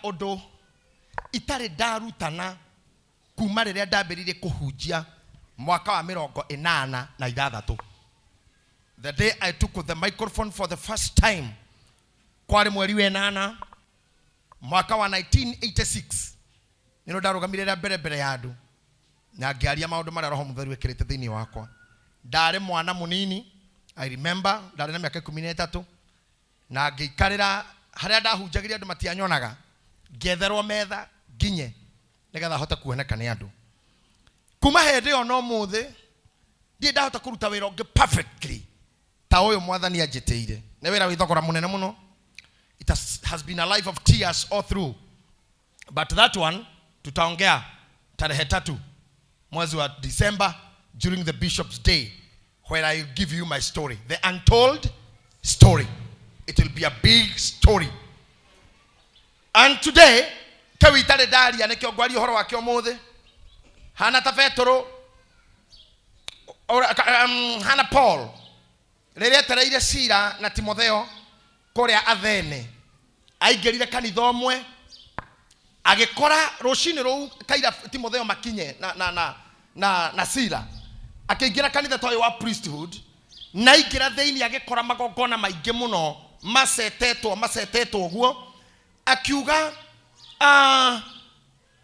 Ũndũ itarĩ ndarutana kuma rĩrĩa ndambĩrĩirie kũhunjia mwaka wa 86. The day I took the microphone for the first time kwarĩ mweri wa ĩnana mwaka wa 1986, nĩrĩo ndarũgamire rĩa mbere mbere ya andũ na ngĩaria maũndũ marĩa Roho Mũtheru ekĩrĩte thĩinĩ wakwa. Ndarĩ mwana mũnini, I remember ndarĩ na mĩaka 13, na ngĩikarĩra harĩa ndahunjagĩria andũ matianyonaga, ngĩetherwo metha nginye nĩgetha hote kuoneka nĩ andũ. Kuma hĩndĩ ĩyo na ũmũthĩ ndirĩ ndahota kũruta wĩra ũngĩ perfectly ta ũyũ Mwathani anjĩtĩire. Nĩ wĩra wĩ thogora mũnene mũno. It has been a life of tears all through, but that one tutaongea tarehe 3 mwezi wa December during the Bishop's Day, where I give you my story, the untold story. It will be a big story. And today kĩu itarĩ ndaria nĩkĩo ngwaria ũhoro wake ũmũthĩ. Hana ta Petũrũ, hana Paul rĩrĩa etereire Sila na Timotheo kũrĩa Athene, aingĩrire kanitha ũmwe agĩkora rũcinĩ rũu kaira Timotheo makinye na Sila, akĩingĩra kanitha ta ũyũ wa priesthood, na aingĩra thĩinĩ agĩkora magongona maingĩ mũno macetetwo macetetwo ũguo, akiuga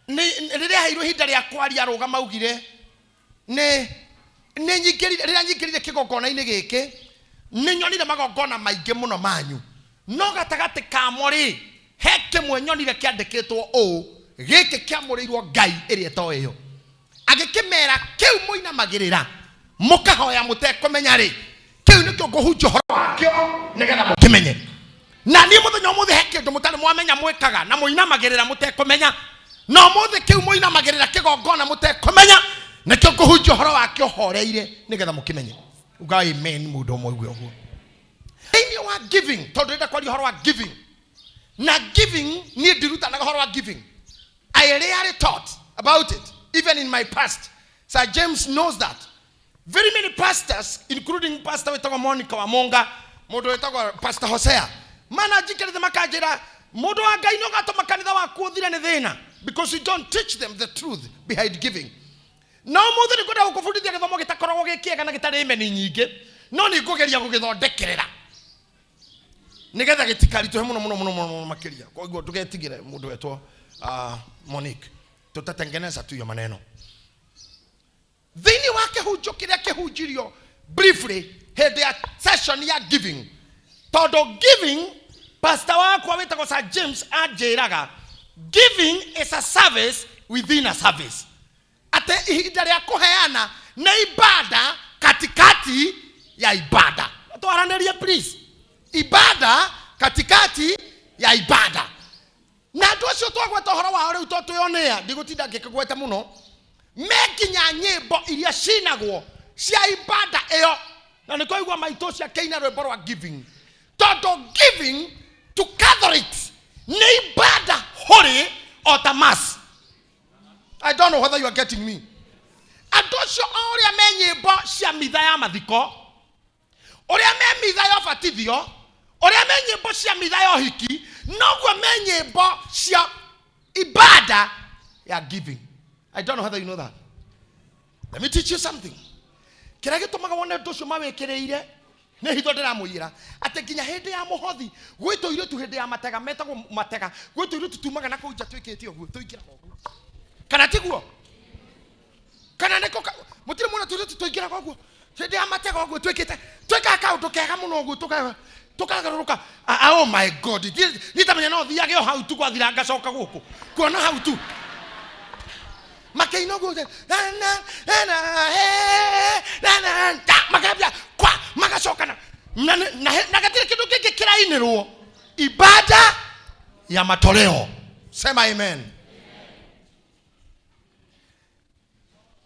rĩrĩa aheirwo ihinda rĩa kwaria arũgama augire, nĩ nyingĩrire, rĩrĩa nyingĩrire kĩgongona-inĩ gĩkĩ nĩ nyonire magongona maingĩ mũno manyu, no gatagatĩ kamo rĩ he kĩmwe nyonire kĩandĩkĩtwo ũũ, gĩkĩ kĩamũrĩirwo Ngai ĩrĩa ĩtoĩ ĩyo. Agĩkĩmera kĩu mũinamagĩrĩra mũkahoya mũtekũmenya rĩ, kĩu nĩkĩo ngũhunjia ũhoro wakĩo nĩgetha mũkĩmenye. Na niĩ mũthenya ũmũthĩ he kĩndũ mũtarĩ mwamenya mwĩkaga na mũinamagĩrĩra mũtekũmenya, na ũmũthĩ kĩu mũinamagĩrĩra kĩgongona mũtekũmenya nĩkĩo ngũhunjia ũhoro wakĩo horeire nĩgetha mũkĩmenye. Uga amen mũndũ ũmwe uge ũguo. Thĩinĩ wa giving, tondũ ndĩrenda kwaria ũhoro wa giving, na giving niĩ ndirutanaga ũhoro wa giving. I rarely taught about it, even in my past. Sir James knows that. Very many pastors, including Pastor wĩtagwo Monica Wamunga, mũndũ wĩtagwo Pastor Hosea, mana njikĩrĩte makanjĩra, mũndũ wa Ngai nĩ ũgatũma kanitha waku ũthire nĩ thĩna, because you don't teach them the truth behind giving. Na ũmũthĩ nĩ ngwenda gũkũbundithia gĩthomo gĩtakoragwo gĩ kĩega na gĩtarĩ imeni nyingĩ, no nĩ ngũgeria gũgĩthondekerera nĩgetha gĩtikaritũhe mũno mũno mũno mũno mũno makĩria. Koguo ndũgetigĩre mũndũ wetwo Monique, tutatengeneza tu hiyo maneno. Thĩinĩ wa kĩhunjio kĩrĩa kĩhunjirio briefly hĩndĩ ya session ya giving, tondũ giving, pastor wakwa wĩtagwo Sir James anjĩraga giving is a service within a service, atĩ ihinda rĩa kũheana nĩ ibada katikati ya ibada. Twaranĩrie please, ibada katikati ya ibada. Na andũ acio twagweta ũhoro wao rĩu to twĩonea, ndigũtinda ngĩkĩgweta mũno, me nginya nyĩmbo iria cinagwo cia ibada ĩyo, na nĩ kũigua maitũ ũcio akĩina rwĩmbo rwa giving, tondũ giving to Catholics nĩ ibada holy o ta mass. I don't know whether you are getting me. Andũ acio o ũrĩa me nyĩmbo cia mitha ya mathiko, ũrĩa me mitha ya ũbatithio, ũrĩa me nyĩmbo cia mitha ya ũhiki, noguo me nyĩmbo cia ibada ya giving. I don't know whether you know that. Let me teach you something. Kĩrĩa gĩtũmaga wone ũndũ ũcio mawĩkĩrĩire nĩ hitho ndĩramũiyĩra, atĩ nginya hĩndĩ ya mũhothi gwĩ tũirĩtu, hĩndĩ ya matega metagwo matega, gwĩ tũirĩtu tumaga na kũu nja twĩkĩte ũguo, tũingĩraga ũguo, kana tiguo? Kana nĩkũ mũtirĩ muona tũirĩtu tũingĩraga ũguo hĩndĩ ya matega ũguo twĩkĩte, twĩkaga kaũndũ kega mũno ũguo, tũkagarũrũka. Oh my God, niĩ tamenya no thiage o hau tu gwathira ngacoka gũkũ kuona hau tu makĩina ũguo, na, na, na, na, he, na, na, ta, makambia kwa magacoka na gatirĩ kĩndũ kĩngĩ kĩrainĩrwo ibada ya matoleo. Sema amen.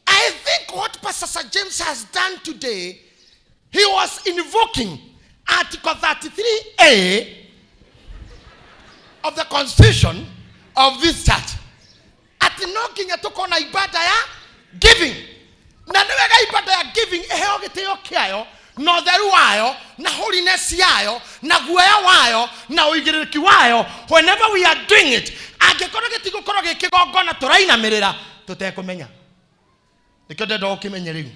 I think what Pastor Sir James has done today, he was invoking Article 33A of the Constitution of this church. Atĩ no nginya tũkona ibada ya giving. Na nĩ wega ibada ya giving ĩheo gĩtĩo kĩayo na ũtheru wayo na holiness yayo na guoya wayo na ũigĩrĩrĩki wayo whenever we are doing it. Angĩkorwo gĩtigũkorwo gĩ kĩgongona tũrainamĩrĩra tũtekũmenya. Nĩkĩo ndĩrenda ũkĩmenye rĩu.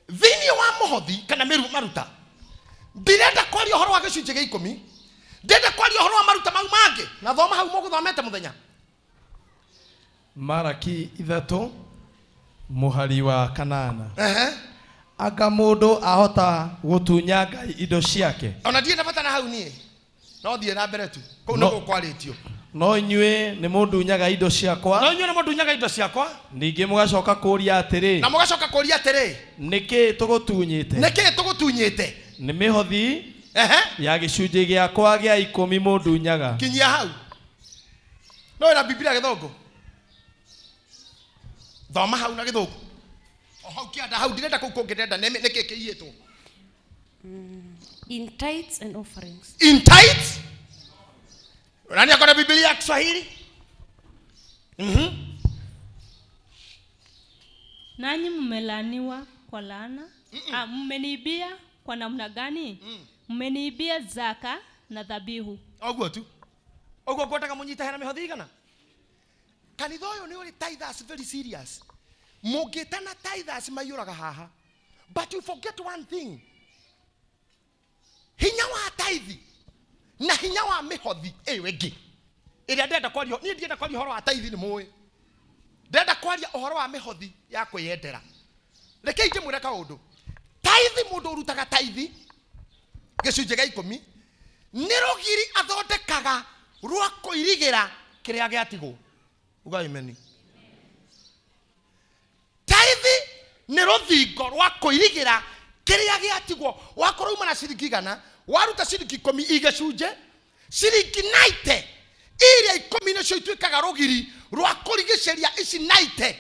Thĩinĩ wa mũhothi kana mĩru maruta, ndirenda kwaria ũhoro wa gĩcunjĩ gĩa ikũmi, ndĩrenda kwaria ũhoro wa maruta mau mangĩ. Na thoma hau mũgũthomete mũthenya. Maraki 3 mũhari wa 8. Ehe. Anga mũndũ ahota gũtunya Ngai indo ciake? Ona ndirĩ na bata na hau niĩ, no thiĩ na mbere tu kũu No. nĩkuo kwarĩtio. No inyuĩ nĩ mũndunyaga indo ciakwa. No inyuĩ nĩ mũndunyaga indo ciakwa. Ningĩ mũgacoka kũũria atĩrĩ, Na mũgacoka kũũria atĩrĩ, nĩ kĩĩ tũgũtunyĩte? Nĩ kĩĩ tũgũtunyĩte? Nĩ mĩhothi Ehe. ya gĩcunjĩ gĩakwa gĩa ikũmi mũndunyaga. Kinyia hau. No wĩna Biblia gĩthũngũ? Thoma hau na gĩthũngũ. O hau kĩanda hau ndirenda kũu kũngĩ ndĩrenda nĩ nĩ kĩĩ kĩiyĩtwo. In tithes and offerings. In tithes? Nani ako na Biblia ya Kiswahili? Nanyi mmelaaniwa kwa laana. Ah, mmeniibia kwa namna gani? Mmeniibia zaka na dhabihu. Oguo tu. Oguo ngwendaga mũnyite hena mĩhothi igana. Kanitha ũyũ nĩ ũrĩ tithers very serious. Mũngĩtana tithers maiyũraga haha. But you forget one thing. Hinya wa tithe na hinya wa mĩhothi ĩyo ĩngĩ ĩrĩa ndĩrenda kwaria, niĩ ndienda kwaria ũhoro wa tithe nĩ mũĩ. Ndĩrenda kwaria ũhoro wa mĩhothi ya kwĩyendera. Rekei ndĩmwĩre kaũndũ. Tithe, mũndũ ũrutaga tithe gĩcunjĩ gĩa ikũmi nĩ rũgiri athondekaga rwa kũirigĩra kĩrĩa gĩatigwo. Uga amen. Tithe nĩ rũthingo rwa kũirigĩra kĩrĩa gĩatigwo. Wakorwo uma na ciringi 100, waruta ciringi ikũmi igĩcunjĩ, ciringi naite iria ikũmi nĩcio ituĩkaga rũgiri rwa kũrigicĩria ici naite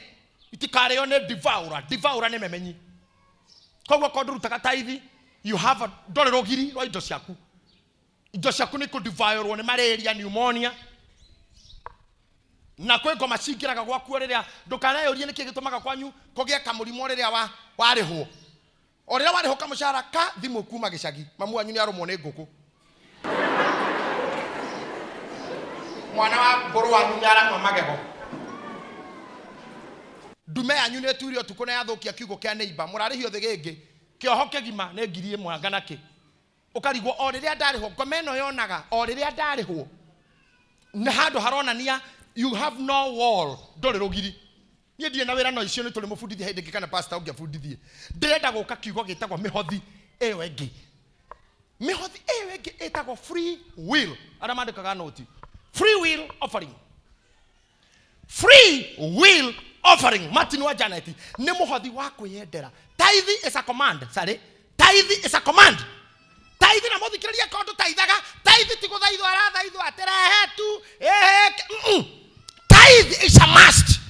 itikarĩo nĩ devourer. Devourer nĩ memenyi. Koguo korwo ndũrutaga tithe, you have a, ndũrĩ rũgiri rwa indo ciaku. Indo ciaku nĩ kũdevourwo nĩ malaria, pneumonia. Na kwĩ ngoma cingĩraga gwaku rĩrĩa ndũkaneyũrie nĩkĩ gĩtũmaga kwanyu kũgĩe kamũrimũ rĩrĩa warĩhwo. O rĩrĩa warĩhwo kamũcara ka thimũ kuma gĩcagi, mamu wanyu nĩarũmwo nĩ ngũkũ. Mwana wa mbũrũ wanyu nĩaranyua magego. Ndume yanyu nĩĩtuire ũtukũ na yathũkia kiugũ kĩa neighbor. Mũrarĩhio thĩgĩngĩ, kĩoho kĩgima nĩ ngiri ĩmwe anga na kĩ. Ũkarigwo o rĩrĩa ndarĩhwo, ngoma ĩno yonaga o rĩrĩa ndarĩhwo. Nĩ handũ haronania you have no wall, ndũrĩ rũgiri. Niĩ ndirĩ na wĩra no icio nĩ tũrĩ mũbundithie hĩndĩ ĩngĩ kana pastor ũngĩabundithie. Ndĩrenda gũka kiugo gĩtagwo mĩhothi ĩyo ĩngĩ. Mĩhothi ĩyo ĩngĩ ĩtagwo free will. Arĩa mandĩkaga noti. Free will offering. Free will offering. Martin wa Janet nĩ mũhothi wa kwĩyendera. Tithe is a command. Sorry. Tithe is a command. Tithe na mũthikĩrĩrie korwo ndũtaithaga. Tithe ti gũthaithwo arathaithwo atĩrehe tu. Ehe. Tithe is a must.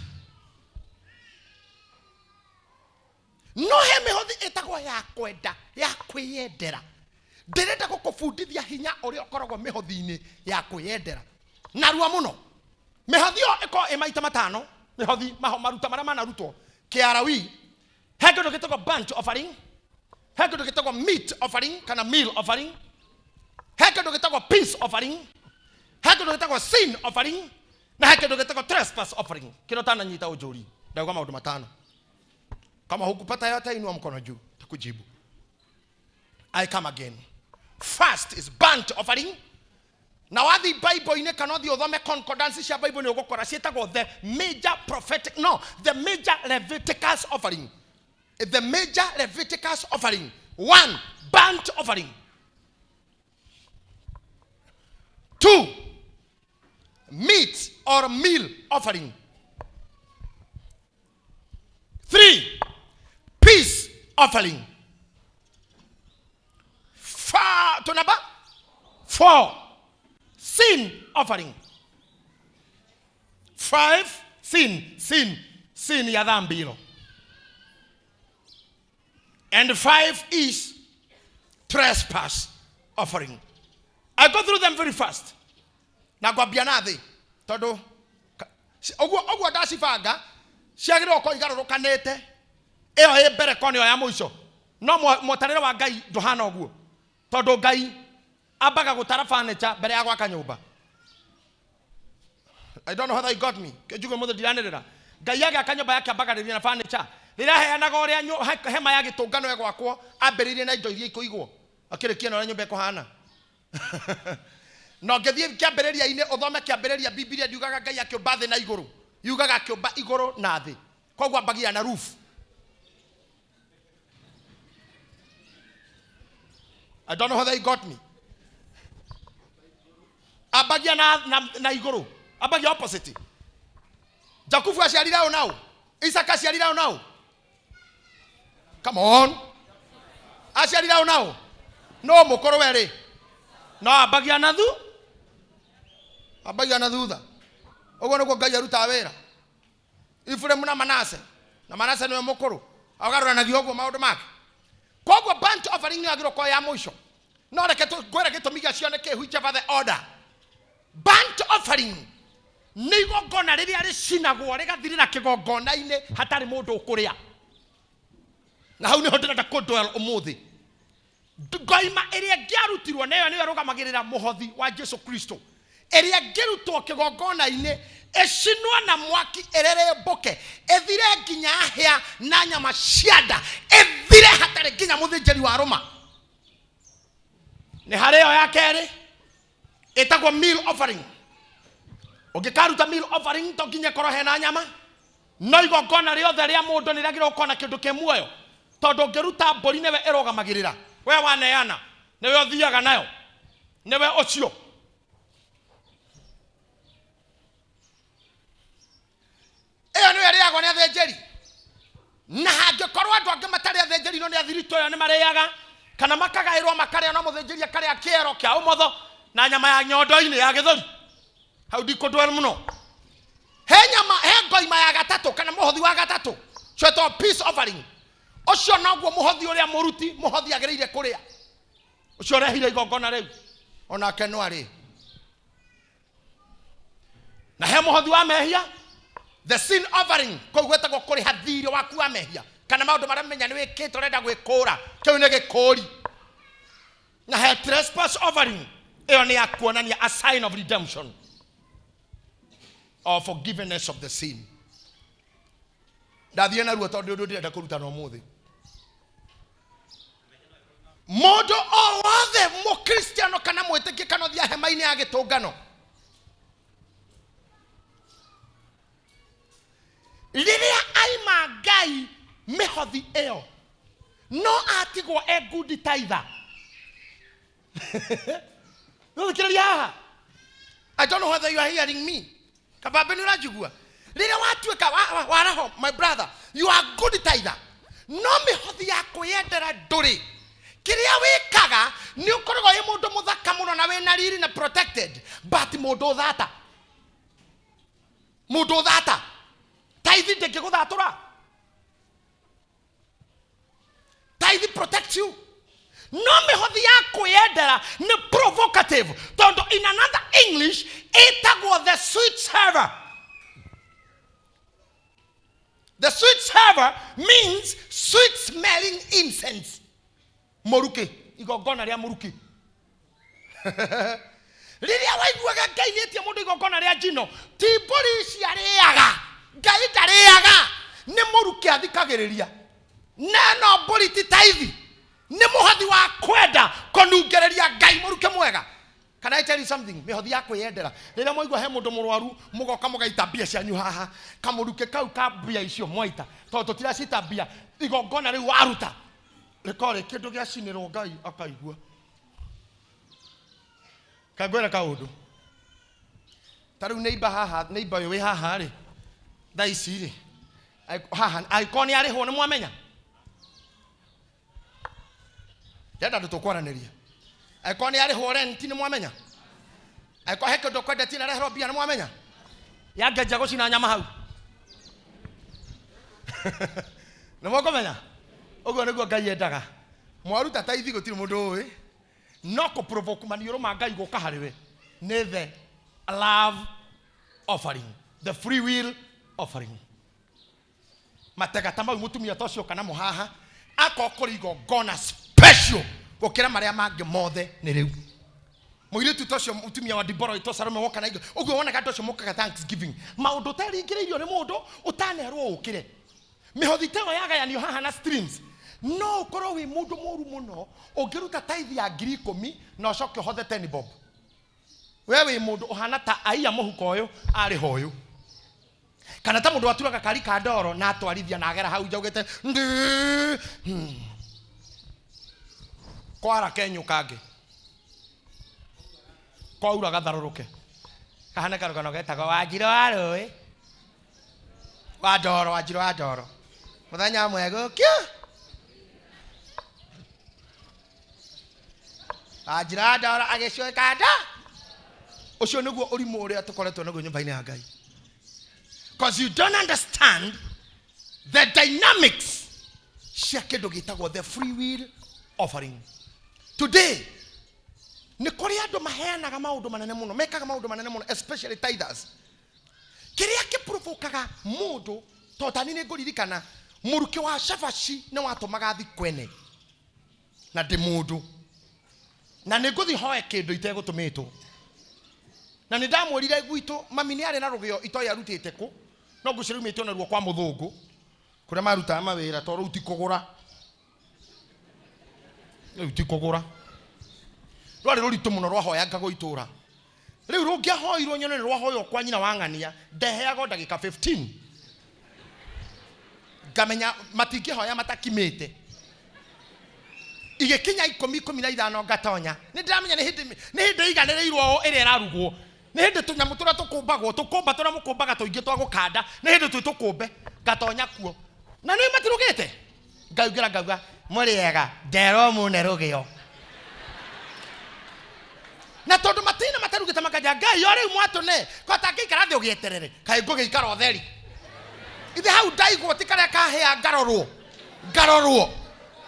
No he mĩhothi ĩtagwo ya kwenda, ya kwĩyendera. Ndĩrenda gũkũbundithia hinya ũrĩa ũkoragwo mĩhothi-inĩ ya kwĩyendera. Narua mũno. Mĩhothi ĩyo ĩkoragwo ĩ maita matano. Mĩhothi, maruta marĩa manarutwo. KRW. He kĩndũ gĩtagwo burnt offering. He kĩndũ gĩtagwo meat offering kana meal offering. He kĩndũ gĩtagwo peace offering. He kĩndũ gĩtagwo sin offering. Na he kĩndũ gĩtagwo trespass offering. Kĩrĩa ũtananyita ũnjũrie. Ndauga maũndũ matano. Kama hukupata yote, inua mkono juu, takujibu. I come again. First is burnt offering. Na wathi Bible-inĩ kana ũthiĩ ũthome concordance cia Bible nĩ ũgũkora ciĩtagwo the major prophetic, no, the major Leviticus offering. The major Leviticus offering. 1, burnt offering. 2, meat or meal offering. 3, peace offering. 4, to number 4, sin offering. 5, sin, sin, sin ya dhambi hilo. And 5 is trespass offering. I go through them very fast. Na ngwambia na thĩ, tondũ ũguo ndacibanga ciagĩrĩirwo gũkorwo igarũrũkanĩte. Ĩyo ĩ mbere ko nĩyo ya mũico. No mũtarĩre wa Ngai ndũhana ũguo, tondũ Ngai ambaga gũtara furniture mbere ya gwaka nyũmba. I don't know whether you got me. Njuge mũthĩ ndiranĩrĩra. Ngai agĩaka nyũmba yake ambagĩrĩria na furniture. Rĩrĩa aheanaga ũrĩa hema ya gĩtũngano ĩgwakwo, ambĩrĩirie na indo iria ikũigwo. Akĩrĩkia na ũrĩa nyũmba ĩkũhana. Na ũngĩthiĩ kĩambĩrĩria-inĩ ũthome kĩambĩrĩria Bibilia ndiugaga Ngai akĩũmba thĩ na igũrũ. Yugaga akĩũmba igũrũ na thĩ. Koguo ambagia na roof. I don't know whether you got me. Ambagia na igũrũ. Ambagia opposite. Jakubu aciarire ũ nau? Isaka aciarire ũ nau? Come on. Aciarire ũ nau? No mũkũrũ we rĩ. No ambagia na thu. Ambagia na thutha. Ũguo nĩguo Ngai arutaga wĩra. Efraimu na Manase. Na Manase nĩwe mũkũrũ. Agarũranagia ũguo maũndũ make. Koguo burnt offering nĩ yagĩrĩirwo gũkorwo ya mũico. No reke ngwĩre gĩtũmi gĩacio nĩ kĩ, whichever the order. Burnt offering nĩ igongona rĩrĩa rĩcinagwo rĩgathirĩra kĩgongona-inĩ hatarĩ mũndũ ũkũrĩa. Na hau nĩho ndĩrenda kũdwell ũmũthĩ. Ngoima ĩrĩa ĩngĩarutirwo nĩyo nĩyo ĩrũgamagĩrĩra mũhothi wa Jesu Kristo. Ĩrĩa ĩngĩrutwo kĩgongona-inĩ ĩcinwo na mwaki ĩrĩrĩmbũke ĩthire nginya hĩa na nyama cia nda ĩthire hatarĩ nginya mũthĩnjĩri wa rũma. Nĩ harĩ ĩyo ya kerĩ ĩtagwo meal offering. Ũngĩkaruta meal offering to nginya ĩkorwo hena nyama, no igongona rĩothe rĩa mũndũ nĩ rĩagĩrĩirwo gũkorwo na kĩndũ kĩ muoyo, tondũ ũngĩruta mbũri nĩwe ĩrũgamagĩrĩra, we waneana nĩwe ũthiaga nayo, nĩwe ũcio. Ĩyo nĩyo ĩrĩagwo nĩ athĩnjĩri. Na hangĩkorwo andũ angĩ matarĩ athĩnjĩri no nĩ athiritũ ĩyo nĩ marĩaga, kana makagaĩrwo makarĩa, no mũthĩnjĩri akarĩa kĩero kĩa ũmotho na nyama ya nyondo-inĩ ya gĩthũri. Hau ndikũndwell mũno. He nyama, he ngoima ya gatatũ kana mũhothi wa gatatũ, ũcio peace offering. Ũcio noguo mũhothi ũrĩa mũruti mũhothi agĩrĩire kũrĩa. Ũcio ũrehire igongona rĩu onake no arĩe. Na he mũhothi wa mehia, the sin offering, kũu gwĩtagwo kũrĩha thirĩ waku wa mehia kana maũndũ marĩa menya nĩ wĩkĩte ũrenda gwĩkũra, kĩu nĩ gĩkũri. Na he trespass offering, ĩyo nĩ ya kuonania a sign of redemption or forgiveness of the sin. Ndathiĩ narua tondũ ũndũ ndĩrenda kũrutana ũmũthĩ. Mũndũ o wothe mũkristiano kana mwĩtĩkia kana ũthiĩ hema-inĩ ya gĩtũngano, rĩrĩa aima Ngai mĩhothi ĩyo no atigwo e good tither. Nũthikĩrĩria haha. I don't know whether you are hearing me. Kabambe nĩ ũranjigua? Rĩrĩa watuĩka waraho, my brother, you are good tither. No mĩhothi ya kwĩyendera ndũrĩ. Kĩrĩa wĩkaga nĩ ũkoragwo wĩ mũndũ mũthaka mũno na wĩna riri na protected, but mũndũ ũthata. Mũndũ ũthata. Tithe ndĩngĩgũthatũra. Tithe protect you. No mĩhothi ya kwĩyendera nĩ provocative, tondũ in another English ĩtagwo the sweet server. The sweet server means sweet smelling incense. Mũrukĩ, igongona rĩa mũrukĩ. Rĩrĩa waiguaga Ngai nĩetie mũndũ igongona rĩa njino, ti mbũri ici arĩaga, Ngai ndarĩaga, nĩ mũrukĩ athikagĩrĩria. Na no mbũri ti tithe, nĩ mũhothi wa kwenda kũnungereria Ngai mũrukĩ mwega. Can I tell you something? Mĩhothi ya kwĩyendera. Rĩrĩa mwaigua he mũndũ mũrwaru, mũgoka mũgaita mbia cianyu haha. Kamũrukĩ kau ka mbia icio mwaita, tondũ tũtiracita mbia, igongona rĩu waruta rĩkorwo rĩ kĩndũ gĩacinĩrwo Ngai akaigua. Kangwĩra kaũndũ. Ta rĩu neighbor haha, neighbor ũyũ wĩ haha rĩ, thaa ici rĩ, haha, angĩkorwo nĩ arĩhwo nĩ mwamenya? Ndĩrenda andũ tũkwaranĩria. Angĩkorwo nĩ arĩhwo rent nĩ mwamenya? Angĩkorwo he kĩndũ ũkwendetie na areherwo mbia nĩ mwamenya? Yangenjia gũcina nyama hau. Nĩ mũkũmenya? Ũguo nĩguo Ngai endaga. Mwaruta tithe gũtirĩ mũndũ ũĩ, no kũ-provoke maniũrũ ma Ngai gũka harĩ we nĩ the love offering, the free will offering. Matega ta mau mũtumia ta ũcio kana mũhaha akorwo kũrĩ igongona special gũkĩra marĩa mangĩ mothe nĩ rĩu. Mũirĩtu ta ũcio, mũtumia wa Dibora wĩtwo Salome, woka na indo ũguo wonaga andũ acio mokaga thanksgiving, maũndũ ũteringĩrĩirio nĩ mũndũ, ũtanerwo ũkĩre. Mĩhothi ta ĩyo yagayanio haha na streams, no ũkorwo wĩ mũndũ mũru mũno ũngĩruta tithe ya 10,000 na ũcoke ũhothe 10 bob. We wĩ mũndũ ũhana ta aiya mũhuko ũyũ arĩha ũyũ, kana ta mũndũ waturaga kari ka ndoro na atwarithia na agera hau njaugĩte ndĩ kwara kenyũ kangĩ kwaura gatharũrũke kahana karũgano getagwo Wanjirũ wa rũĩ wa ndoro, Wanjirũ wa ndoro, mũthenya ũmwe gũkĩa Wanjirũ wa ndoro agĩcuĩka nda. Ũcio nĩguo ũrimũ ũrĩa tũkoretwo naguo nyũmba-inĩ ya Ngai, because you don't understand the dynamics cia kĩndũ gĩtagwo the free will offering. Today nĩ kũrĩ andũ maheanaga maũndũ manene mũno, mekaga maũndũ manene mũno, especially tithers. Kĩrĩa kĩprovokaga mũndũ to tani nĩ ngũririkana mũrukĩ wa cabaci nĩ watũmaga thi kwene na ndĩ mũndũ na nĩ ngũthi hoe kĩndũ itegũtũmĩtwo, na nĩ ndamwĩrire gwitũ mami nĩ arĩ na rũgĩo itoĩ arutĩte kũ, no ngwĩciria rumĩte onaruo kwa mũthũngũ kũrĩa marutaga mawĩra, to rĩu ti kũgũra, rĩu ti kũgũra, rwarĩ rũritũ mũno, rwahoyangagwo itũra rĩu rũngĩahoirwo nyone nĩ rwahoywo kwa nyina wa ng'ania. Ndeheagwo ndagĩka 15 ngamenya matingĩhoya matakimĩte. Igĩkinya 10, 15 ngatonya, nĩ ndĩramenya nĩ hĩndĩ iganĩrĩirwo ũũ ĩrĩa ĩrarugwo, nĩ hĩndĩ tũnyamũ tũrĩa tũkũmbagwo, tũkũmba tũrĩa mũkũmbaga tũingĩ twa gũkanda, nĩ hĩndĩ twĩ tũkũmbe. Ngatonya kuo na nĩ matirugĩte, ngaingĩra ngauga, "Mũrĩega, nderwo mune rũgĩo." Na tondũ matina matarugĩte makanja, "Ngai o rĩu mwatũne ko tangĩikara thĩ ũgĩeterere, kaĩ ngũgĩikara ũtheri ithe hau." Ndaigwo ti karĩa kahĩa, ngarorwo ngarorwo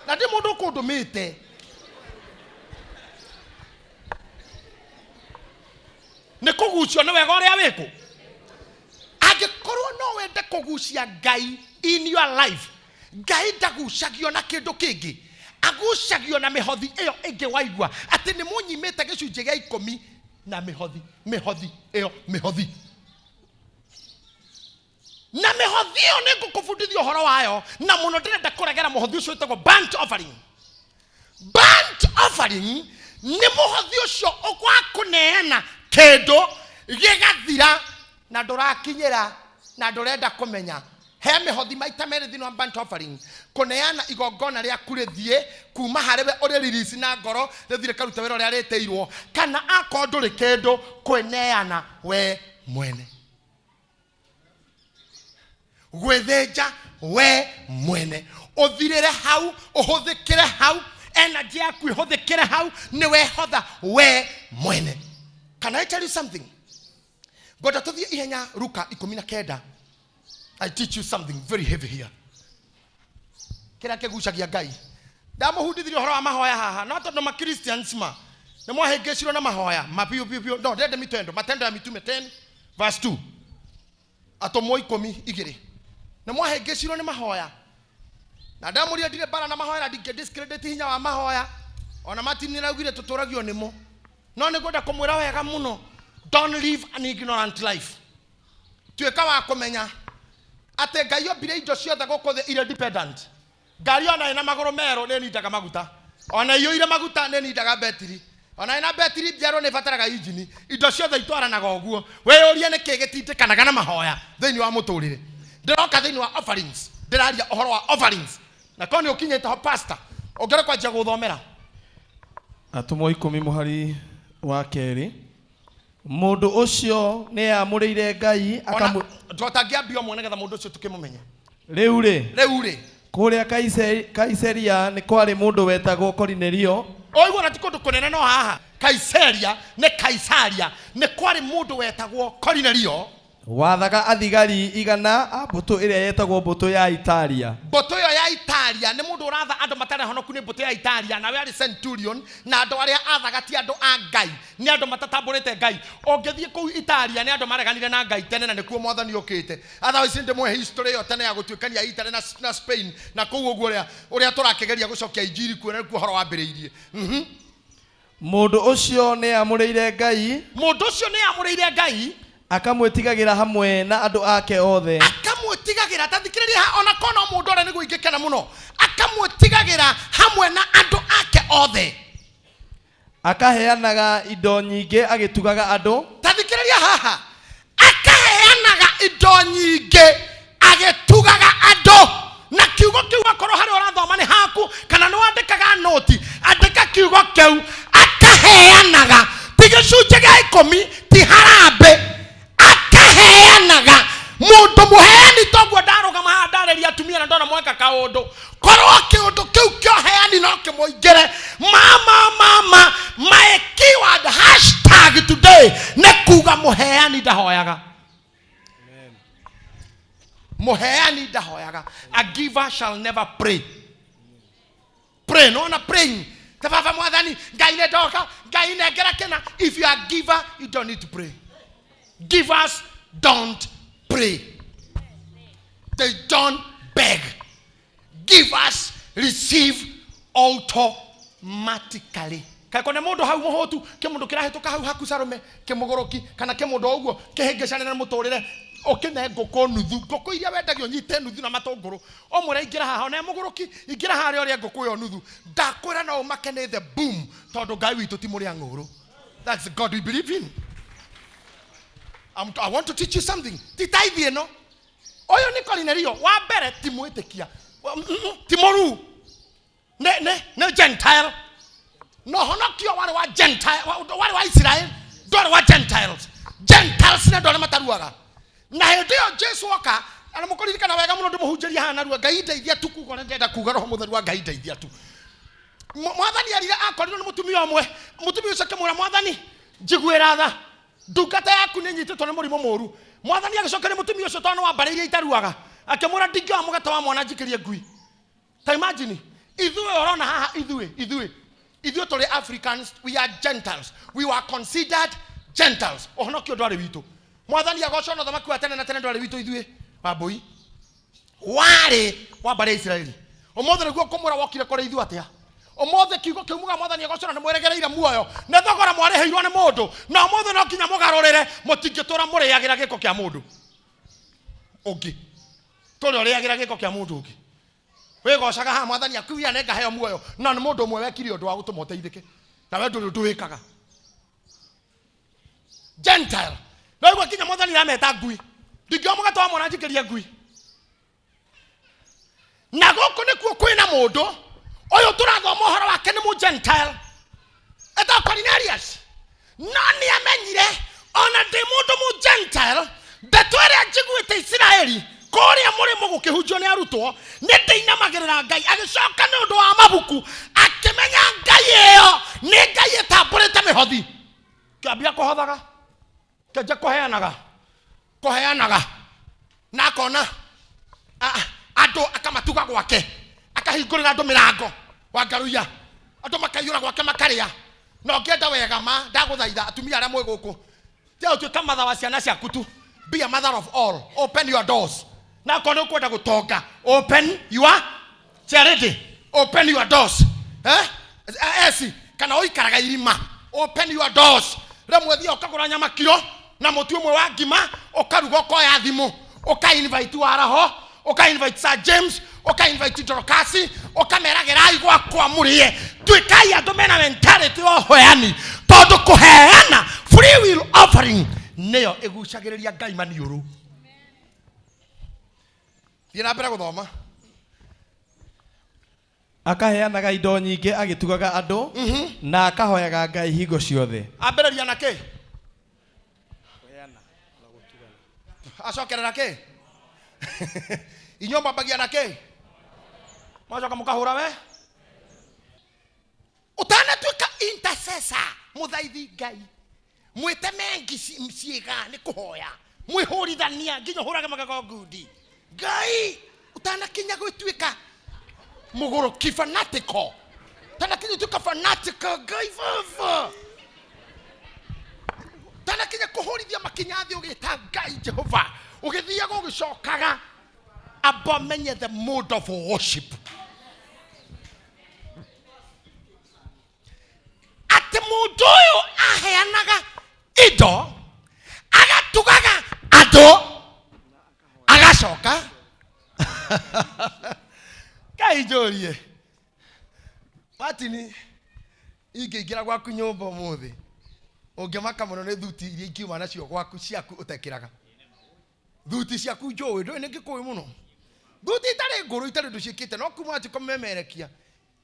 na ndĩ mũndũ ũkũndũmĩte nĩ kũgucio nĩ wega ũrĩa wĩkũ. Angĩkorwo no wende kũgucia Ngai in your life, Ngai ndagucagio na kĩndũ kĩngĩ, agucagio na mĩhothi ĩyo ĩngĩ. Waigua atĩ nĩ mũnyimĩte gĩcunjĩ gĩa 10 na mĩhothi, mĩhothi ĩyo, mĩhothi na mĩhothi ĩyo nĩ ngũkũbundithia ũhoro wayo, na mũno ndĩrenda kũregera mũhothi ũcio wĩtagwo burnt offering. Burnt offering nĩ mũhothi ũcio wa kũneana kĩndũ gĩgathira na ndũrakinyĩra na ndũrenda kũmenya. He mĩhothi maita merĩ thĩinĩ wa burnt offering: kũneana igongona rĩaku rĩthiĩ kuma harĩ we ũrĩ release na ngoro, rĩthiĩ rĩkaruta wĩra ũrĩa rĩtĩirwo, kana akorwo ndũrĩ kĩndũ, kwĩneana we mwene, gwĩthĩnja we mwene, ũthirĩre hau, ũhũthĩkĩre hau, energy yaku ĩhũthĩkĩre hau, nĩ wehotha we mwene. Can I tell you something? Ngwenda tũthiĩ ihenya Luka 19. I teach you something very heavy here. Kĩrĩa kĩgucagia Ngai, ndamũhundithirie ũhoro wa mahoya haha, no tondũ ma Christians ma nĩ mwahĩngĩcirwo na mahoya mabiũ biũ biũ, no ndende mitendo, Matendo ya Mitume 10 verse 2, Atũmwo 12, nĩ mwahĩngĩcirwo nĩ mahoya. Na ndamũria, ndirĩ mbara na mahoya na ndingĩ discredit hinya wa mahoya, ona Martin nĩraugire tũtũragio nĩmo, no nĩ ngwenda kũmwĩra wega mũno, don't live an ignorant life. Tuĩka wa kũmenya atĩ Ngai ombire indo ciothe gũkũ thĩ irĩ dependent. Ngari ona ĩna magũrũ merũ nĩ ĩnindaga maguta, ona iyũire maguta nĩ ĩnindaga betiri, ona ĩna betiri njerũ nĩ ĩbataraga injini. Indo ciothe itwaranaga ũguo. Wĩyũrie nĩkĩ gĩtindĩkanaga na mahoya thĩinĩ wa mũtũrĩre. Ndĩroka thĩinĩ wa offerings, ndĩraria ũhoro wa offerings, na korwo nĩ ũkinyĩte ho, pastor, ũngĩrĩ kwanjia gũthomera. Atũmwo 10 mũhari wa 2, mũndũ ũcio nĩ eamũrĩire Ngai ona akamũ tũtangĩambia ũmwe nĩgetha mũndũ ũcio tũkĩmũmenye. Rĩu rĩ, Rĩu rĩ, kũrĩa Kaiseria nĩ kwarĩ mũndũ wetagwo Korinelio. Ũiguo na ti kũndũ kũnene, no haha Kaiseria nĩ Kaisaria, nĩ kwarĩ mũndũ wetagwo Korinelio, wathaga athigari 100 a mbũtũ ĩrĩa yetagwo mbũtũ ya Italia. Mbũtũ ĩyo ya Italia, nĩ mũndũ ũratha andũ matarĩ honoku, nĩ mbũtũ ya Italia, nawe arĩ centurion, na andũ arĩa athaga ti andũ a Ngai, nĩ andũ matatambũrĩte Ngai. Ũngĩthiĩ kũu Italia nĩ andũ mareganire na Ngai tene, na nĩkuo mwathani ũkĩte. Otherwise ndĩmũhe history ĩyo tene ya gũtuĩkania Italy na Spain na kũu ũguo, ũrĩa tũrakĩgeria gũcokia injiri kuo, na nĩkuo ũhoro wambĩrĩirie. Mũndũ ũcio nĩamũrĩire Ngai, Mũndũ ũcio nĩ amũrĩire Ngai, akamwĩtigagĩra hamwe na andũ ake othe. Akamwĩtigagĩra. Tathikĩrĩria ha, ona korwo no mũndũ ũrĩa nĩguo ingĩkena mũno, akamwĩtigagĩra hamwe na andũ ake othe. Akaheanaga indo nyingĩ agĩtugaga andũ. Tathikĩrĩria haha, akaheanaga indo nyingĩ agĩtugaga andũ. Na kiugo kĩu, akorwo harĩa ũrathoma nĩ haku kana nĩ wandĩkaga noti, andĩka kiugo kĩu, akaheanaga. Ti gĩcunjĩ gĩa 10, ti harambĩ, akaheanaga. Mũndũ mũheani toguo ndarũgama haha ndarĩria atumia na ndona mweka kaũndũ, korwo kĩũndũ kĩu kĩa ũheani no kĩmũingĩre. Mama, mama, my keyword hashtag today nĩ kuga mũheani ndahoyaga. Mũheani ndahoyaga. A giver shall never pray. Pray nona praying ta baba mwathani Ngai nĩ ndoka, Ngai nengera kĩna. If you are a giver, you don't need to pray. Givers don't pray, they don't beg. Givers receive automatically. Kaĩ nĩ mũndũ hau mũhũtu, kĩmũndũ kĩrahĩtũka hau haku carume kĩmũgũrũki kana kĩmũndũ o ũguo kĩhĩngĩcane na mũtũrĩre, ũkĩne ngũkũ nuthu, ngũkũ iria wendagio, nyite nuthu na matũngũrũ, ũmwĩre ingĩra haha, ona mũgũrũki ingĩra harĩa ũrĩa ngũkũ ĩyo nuthu. Ndakwĩra no ũmake nĩ the boom, tondũ Ngai witũ ti mũrĩa ng'ũrũ. That's the God we believe in. I want to teach you something. Ti tithe ĩno. Ũyũ nĩ Korinelio wa mbere, ti mwĩtĩkia, ti mũruu, nĩ Gentile. No honokio warĩ wa Gentile, warĩ wa Israel, ndwarĩ wa Gentiles. Gentiles nĩ andũ arĩa mataruaga. Na hĩndĩ ĩyo Jesu oka, na mũkũririkana wega mũno, ndĩmũhunjĩria haha narua. Ngai ndeithia tu kuga ũrĩa ndĩrenda kuga. Roho Mũtheru wa Ngai ndeithia tu. Mwathani arire akorirwo nĩ mũtumia ũmwe. Mũtumia ũcio akĩmwĩra, "Mwathani, njiguĩra tha, ndungata yaku nĩ nyitĩtwo nĩ mũrimũ mũũru." Mwathani agĩcokeria mũtumia ũcio, tondũ nĩ wa mbarĩ iria itaruaga, akĩmwĩra, "Ndingĩoya mũgate wa mwana njikĩrie ngui." Ta imagine ithuĩ ũrona haha, ithuĩ tũrĩ Africans, we are Gentiles, we were considered Gentiles. Ũhonokio ndwarĩ witũ. Mwathani agocwo na ũthamaki wa tene na tene. Ndwarĩ witũ ithuĩ wambũi, warĩ wa mbarĩ ya Isiraeli. Ũmũthĩ nĩguo kũmwĩra wokire kũrĩ ithuĩ atĩa. Ũmũthĩ kiugo kĩu muga mwathani agocwo na nĩ mwĩregereire muoyo nĩ thogora mwarĩhĩirwo nĩ mũndũ, na ũmũthĩ no nginya mũgarũrĩre. Mũtingĩtũra mũrĩagĩra gĩko kĩa mũndũ ũngĩ. Tũrĩ ũrĩagĩra gĩko kĩa mũndũ ũngĩ, wĩgocaga haha mwathani akuia nengaheo muoyo, no nĩ mũndũ ũmwe wekire ũndũ wa gũtũma ũteithĩke, na we ndũrĩ ũndũ wĩkaga. Gentile no igua kinya mwathani arameta ngui. Ndingĩoya mũgate wa mwana njikĩrie ngui. Na gũkũ nĩkuo kwĩna mũndũ ũyũ tũrathoma ũhoro wake, nĩ mũgentile etagwo Cornelius, no nĩ amenyire ona ndĩ mũndũ mũgentile, ndeto ĩrĩa njiguĩte Isiraeli kũrĩa mũrĩmo gũkĩhunjio nĩ arutwo, nĩ ndĩinamagĩrĩra Ngai. Agĩcoka nĩ ũndũ wa mabuku akĩmenya Ngai ĩyo nĩ Ngai ĩtambũrĩte mĩhothi. Kĩambia kũhothaga, kĩanjia kũheanaga, kũheanaga, na akona andũ akamatuga gwake, akahingũrĩra andũ mĩrango wangaruia, andũ makaiyũra gwake makarĩa. Na ũngĩenda wega ma ndagũthaitha, atumia arĩa mwĩ gũkũ, tia ũtuĩka mother wa ciana ciaku tu, be a mother of all. Open your doors. Na akorwo nĩ ũkwenda gũtonga, open your charity, open your doors. Eh, esi kana ũikaraga irima, open your doors. Rĩmwe thiĩ ũkagũra nyama kiro na mũtu ũmwe wa ngima, ũkaruga, ũkoya thimũ, ũka invite waraho, ũka invite Sir James, ũka invite Dorokasi, ũkameragĩrai gwakwa mũrĩe. Tuĩkai andũ mena mentality wa ũheani, tondũ kũheana, free will offering, nĩyo ĩgucagĩrĩria Ngai maniũrũ. Thiĩ na mbere gũthoma. Akaheanaga indo nyingĩ agĩtugaga andũ, na akahoyaga Ngai hingo ciothe. Ambĩrĩria na kĩ, acokerera kĩ? Inyuĩ mwambagia na kĩ, mwacoka mũkahũra we ũtanatuĩka intercessor, mũthaithi Ngai mwĩteme ciĩga nĩ kũhoya, mwĩhũrithania nginya ũhũrage magego ngundi Ngai, ũtanakinya gwĩtuĩka mũgũrũki fanatical, ũtanakinya gũtuĩka fanatical Ngai baba, ũtanakinya kũhũrithia makinya thĩ ũgĩta Ngai Jehova, ũgĩthiaga ũgĩcokaga, amba menye the mode of worship, atĩ Mũndũ ũyũ aheanaga indo, agatugaga andũ, agacoka Ngai njũrie Martin, ingĩingĩra gwaku nyũmba ũmũthĩ ũngĩmaka mũno nĩ thuti iria ingiuma nacio gwaku ciaku ũtekĩraga. Thuti ciaku njũĩ ndũĩ nĩ ngĩkũĩ mũno. Thuti itarĩ ngũrũ itarĩ ũndũ ciĩkĩte no kuma wanjia kũmemerekia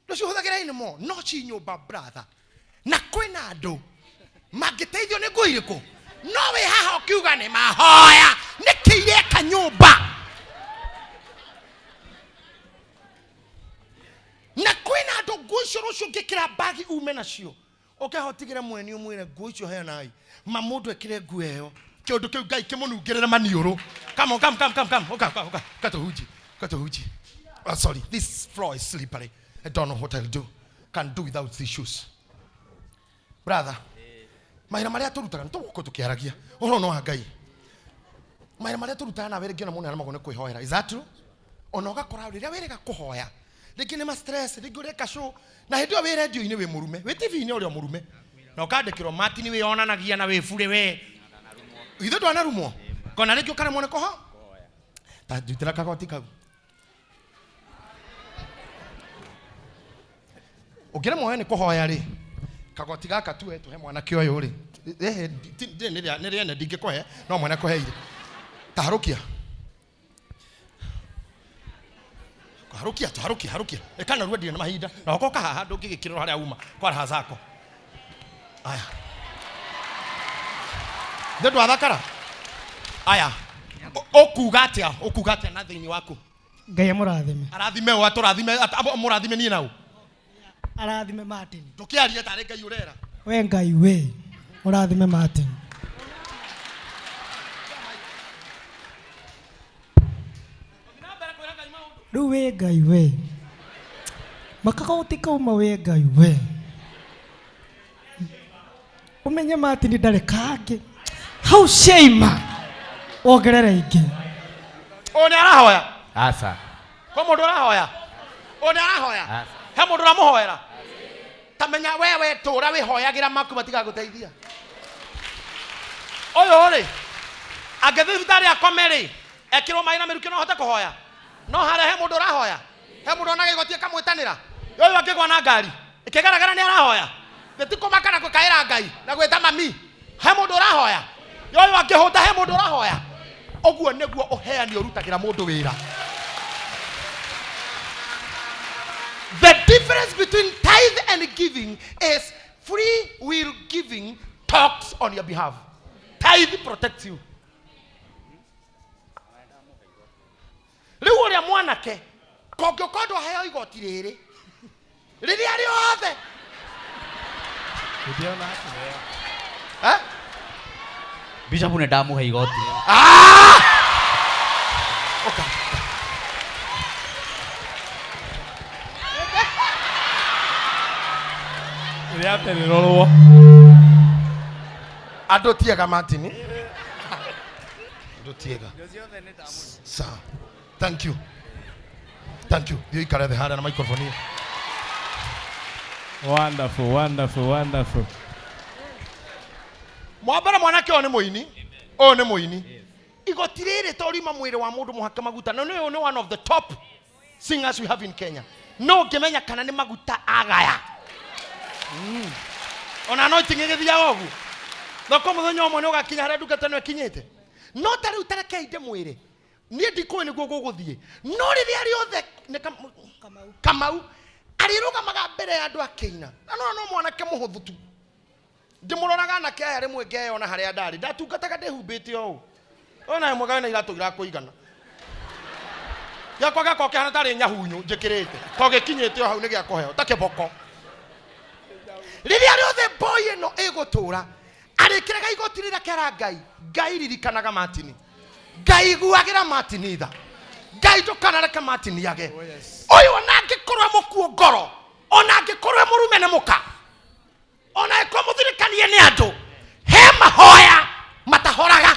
ndũcihũthagĩra anymore, no ci nyũmba brother. Na kwĩna andũ mangĩteithio nĩ nguo irĩkũ, no wĩ haha ũkiuga nĩ mahoya nĩkĩ ireka nyũmba. Na kwĩna andũ nguo icio rũciũ ũngĩkĩra mbagi ume nacio ũkehotigĩre mweni ũmwĩre nguo icio heanai ma mũndũ ekĩre nguo ĩyo kĩũndũ kĩu Ngai kĩmũnungĩrĩre maniũrũ. Come on, come, come, come, come. Ũka, ũka, ũka. Katuhuji, katuhuji. Oh, sorry, this floor is slippery. I don't know what I'll do. Can't do without these shoes. Brother, mahira marĩa tũrutaga nĩ tũgũkorwo tũkĩaragia ũhoro no wa Ngai. Mahira marĩa tũrutaga nawe rĩngĩ ona mũndũ nĩaremagwo nĩ kwĩhoera. Is that true? Ona ũgakora rĩrĩa wĩrĩga kũhoya rĩngĩ nĩ ma stress, rĩngĩ ũreka show na hĩndĩ ĩyo wĩ radio-inĩ wĩ mũrume, wĩ TV-inĩ ũrĩ o mũrume na ũkandĩkĩrwo Martin wĩyonanagia na wĩ burĩ we. Ithuĩ ndwanarumwo kona rĩngĩ ũkaremwo nĩ kũho ta njutĩra kagoti kau. Ũngĩremwo we nĩ kũhoya rĩ, kagoti gaka tuwe tũhe mwanake ũyũ rĩ, nĩ rĩene ndingĩkũhe no mwana kũheire. Ta harũkia. Harukia tu, harukia, harukia. Ĩka narua ndirĩ na mahinda. Na ũgoka haha ndũngĩgĩkĩrĩrwo harĩa uma kwa raha zako. Aya. Nĩ ndwathakara? Aya. Ũkuga atĩa? Ũkuga atĩa na thĩinĩ waku? Ngai amũrathime. Arathime ũ, atũrathime, amũrathime niĩ na ũ? Arathime Martin. Ndũkĩarie tarĩ Ngai ũrera. We Ngai we, ũrathime Martin. Rĩu we Ngai we, makagoti kauma we Ngai we. Ũmenye Martin ndarĩ kangĩ. Hau ciaima wongerere ingĩ. Ũyũ nĩ arahoya? Aca. Kwa mũndũ ũrahoya? Ũyũ nĩ arahoya? Aca. He mũndũ ũramũhoera? Ta menya we we tũra wĩhoyagĩra maku matigagũteithia. Ũyũ rĩ, angĩthiĩ thibitarĩ akome rĩ, ekĩrwo maĩ na mĩrukĩ no ahote kũhoya? No harĩa he mũndũ ũrahoya? He mũndũ onaga igoti akamwĩtanĩra? Ũyũ angĩgwa na ngari, ĩkĩgaragara nĩ arahoya? Gĩtikũmaka na gũkaĩra Ngai na gwĩta mami. He mũndũ ũrahoya? Ũyũ angĩhũta he mũndũ ũrahoya? Ũguo nĩguo ũheani ũrutagĩra mũndũ wĩra. The difference between tithe and giving is free will giving talks on your behalf. Tithe protects you. Rĩu ũrĩa mwanake kongĩũka ũndũ aheo igoti rĩrĩ rĩrĩa rĩothe. Eh? Bishop nĩ ndamũhe igoti. Ah! Ũka. Rĩrĩa aterĩrorwo. Andũ tiega Martin. Andũ tiega. Sawa. Thank you. Thank you. Thiĩ ũikare thĩ harĩa na microphone ĩyo. Wonderful, wonderful, wonderful. Mwambere mwanake ũyũ nĩ mũini. Ũyũ nĩ mũini. Igoti rĩrĩ to riuma mwĩrĩ wa mũndũ mũhake maguta. Na nĩ ũyũ nĩ one of the top singers we have in Kenya. No ũngĩmenya kana nĩ maguta agaya. Ona no iting'ĩgĩthiaga ũguo. Thoko mũthenya ũmwe nĩ ũgakinya harĩa ndungata ĩno ĩkinyĩte. No ta rĩu tarekei ndĩmwĩre. Niĩ ndikũĩ nĩguo gũgũthiĩ. No rĩrĩa rĩothe nĩ Kamau arĩrũgamaga mbere ya andũ akĩina. Na no no mwanake mũhũthũ tu. Ndĩmũroraga anake aya rĩmwe ngeyona harĩa ndarĩ. Ndatungataga ndĩhumbĩte ũũ. Ona ĩmwe na iratũ irakũigana. Gĩakwa gĩakorwo kĩhana tarĩ nyahunyũ njĩkĩrĩte. To gĩkinyĩte o hau nĩ gĩa kũheo ta kĩboko. Rĩrĩa rĩothe boy ĩno ĩgũtũra arĩkĩraga igoti rĩrĩa kera Ngai. Ngai ririkanaga Martin. Ngai iguagĩra Martin tha. Ngai ndũkanareke Martin age. Ũyũ ona angĩkorwo mũkuo ngoro, ona angĩkorwo mũrume nĩ mũka, ona angĩkorwo mũthirĩkanie nĩ andũ, he mahoya matahoraga.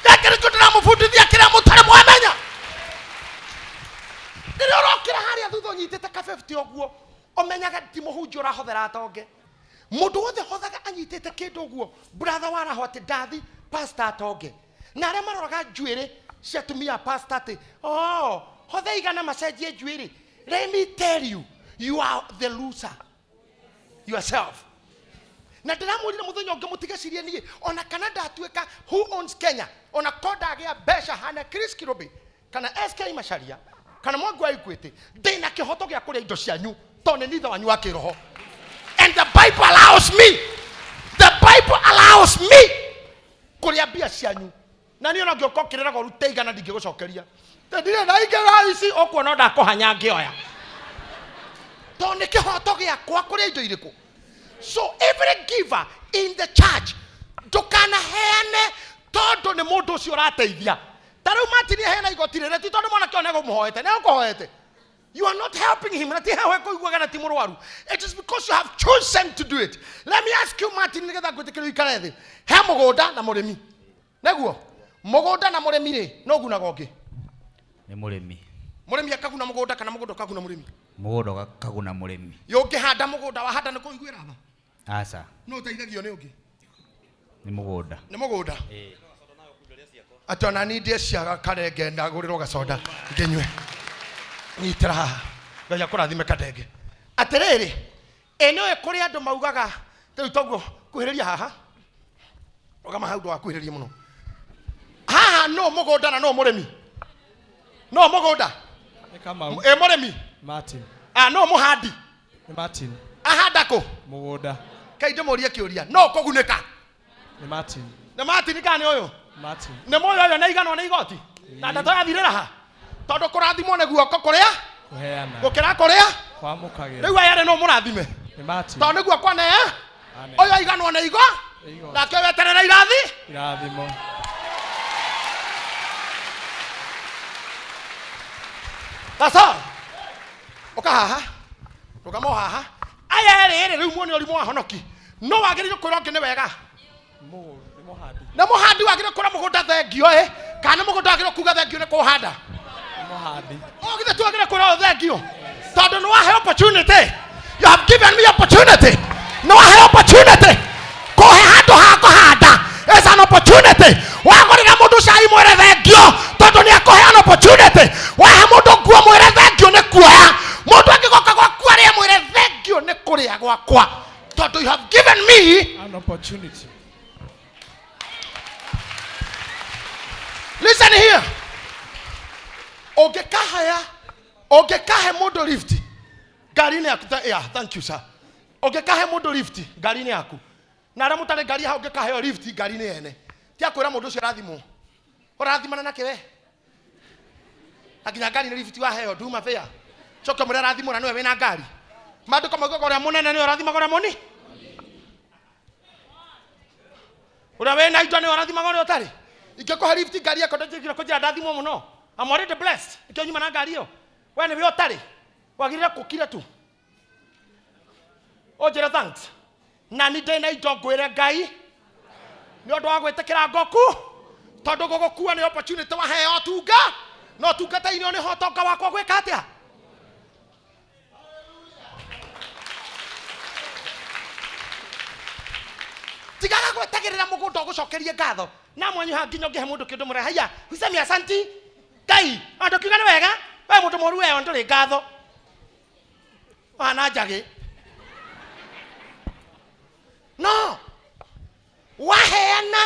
Gĩkĩ nĩkĩo ndĩramũbundithia kĩrĩa mũtarĩ mwamenya. Rĩrĩa ũrokĩra harĩa thutha ũnyitĩte ka 50 ũguo, ũmenyaga ti mũhunjia ũrahothera atonge. Mundu wothe hothaga anyitite kindu uguo brother waraho ati ndathi pastor atonge. Na aria maroraga njuiri cia atumia pastor ati oh hothe igana macenjie njuiri. Let me tell you, you are the loser yourself. Na ndiramwirire muthenya ungi mutigecirie nie ona kana ndatuika who owns Kenya ona ko ndagia mbeca hana Chris Kirubi kana SK Macharia kana Mwangi wa Equity ndina kihoto gia kuria indo cianyu tondu ni nitha wanyu wa kiroho. And the Bible allows me, the Bible allows me kuria mbia cianyu. Na niĩ ona ngĩũka ũkĩrĩraga ũrute igana ndingĩgũcokeria. Ndire na ingĩra ici ũkuona ndakohanya ngĩoya. Tondũ nĩ kĩhoto gĩakwa kũrĩa indo irĩkũ. So every giver in the church ndũkanaheane tondũ nĩ mũndũ ũcio ũrateithia. Ta rĩu Martin aheana igoti rĩrĩ ti tondũ mwanake ũyũ nĩegũmũhoete, nĩegũkũhoete. You are not helping him. It is because you have chosen to do it. Let me ask you, Martin, nĩgetha ngwĩtĩkĩrie ũikare thĩ. He mũgũnda na mũrĩmi. Nĩguo? Mũgũnda na mũrĩmi rĩ, no ũgunaga ũngĩ? Nĩ mũrĩmi. Mũrĩmi akaguna mũgũnda kana mũgũnda ũkaguna mũrĩmi? Mũgũnda ũkaguna mũrĩmi. Yũngĩhanda mũgũnda wahanda nĩ kũiguĩra tha? Aca. No ũteithagio nĩ ũngĩ? Nĩ mũgũnda. Nĩ mũgũnda? Atĩ ona niĩ ndĩe cia karenge ndagũrĩrwo gacoda ngĩnyue. Nyitĩra haha. Ngai akũrathime kadenge. Atĩrĩrĩ, ĩ nĩũĩ kũrĩ andũ maugaga rĩu toguo kuhĩrĩria haha. Rũgama hau ndũgakuhĩrĩrie mũno. Haha no mũgũnda na no mũrĩmi. No mũgũnda. Nĩ Kamau. Ĩ mũrĩmi. Martin. Ah no mũhandi. Nĩ Martin. Ahanda kũ? Mũgũnda. Kai ndĩmũrie kĩũria. No kũgunĩka. Nĩ Martin. Nĩ Martin kana nĩ ũyũ? Martin. Nĩ mũyũ ũyũ nĩ iganwo nĩ igoti. Na ndeto yathirĩra ha? Tondũ kũrathimwo nĩ guoko kũrĩa? Kũheana. Gũkĩra kũrĩa? Kwamũkagĩra. Rĩu aya rĩ no mũrathime. Nĩ Martin. Tondũ nĩguo kwanea. Ũyũ aiganwo nĩ igo. Nake weterera irathi? Irathimo. That's all. Ũka haha. Rũgama o haha. Aya erĩ rĩ rĩu muone ũrimũ wa honoki. No wagĩrĩirwo kwĩra ũngĩ nĩ wega. Nĩ mũhandi. Nĩ mũhandi wagĩrĩirwo kwĩra mũgũnda thengio ĩ kana nĩ mũgũnda wagĩrĩirwo kuga thengio nĩ kũhanda. Nĩ mũhandi. O githĩ ti wagĩrĩirwo kwĩra ũyũ thengio. Tondũ nĩ wahe opportunity. You have given me opportunity. Nĩ wahe opportunity. Kũhe handũ ha kũhanda is an opportunity. Wagũrĩra mũndũ cai mwĩre thengio tondũ nĩ akũhe an opportunity. Wahe mũndũ nguo mwĩre thengio nĩ kuoya. Mũndũ angĩgoka gwaku arĩe mwĩre thengio nĩ kũrĩa gwakwa. Tondũ you have given me an opportunity. Listen here. Ũngĩkahaya, ũngĩkahe mũndũ lift ngari-inĩ yaku, yeah, thank you sir. Ũngĩkahe mũndũ lift ngari-inĩ yaku. Na arĩa mũtarĩ ngari hau ũngĩkaheo lift ngari-inĩ yene. Ti akwĩra mũndũ ũcio arathimwo. Ũrathimana nake we. Na nginya ngari nĩ lift waheo nduma fare. Coke mũrĩa arathimwo na nĩwe wĩna ngari. Maandĩko maugaga ũrĩa mũnene nĩwe ũrathimaga ũrĩa mũni. Ũrĩa wĩna indo nĩwe ũrathimaga ũrĩa ũtarĩ. Ingĩkũhe lift ngari yakwa ndĩnjĩkire kũnjĩra ndathimwo mũno. I'm already blessed. Nĩkĩo nyuma na ngari ĩyo. We nĩwe ũtarĩ. Wagĩrĩire kũkira tu. Ũnjĩre thanks. Na nĩ ndĩ na indo ngwĩre Ngai nĩ ũndũ wa gwĩtĩkĩra ngoku tondũ gũgũkua nĩ opportunity waheo ũtunga no ũtungata-inĩ nĩho ũtonga wakwa gwĩka atĩa. Tigaga gwetagĩrĩra mũgũnda ũgũcokerie ngatho. Na mwanyu haha nginya ũngĩhe mũndũ kĩndũ mũre haiya usemi asanti Ngai andũ kiuga nĩ wega we mũndũ mũru weyo ndũrĩ ngatho wana njagĩ. No waheana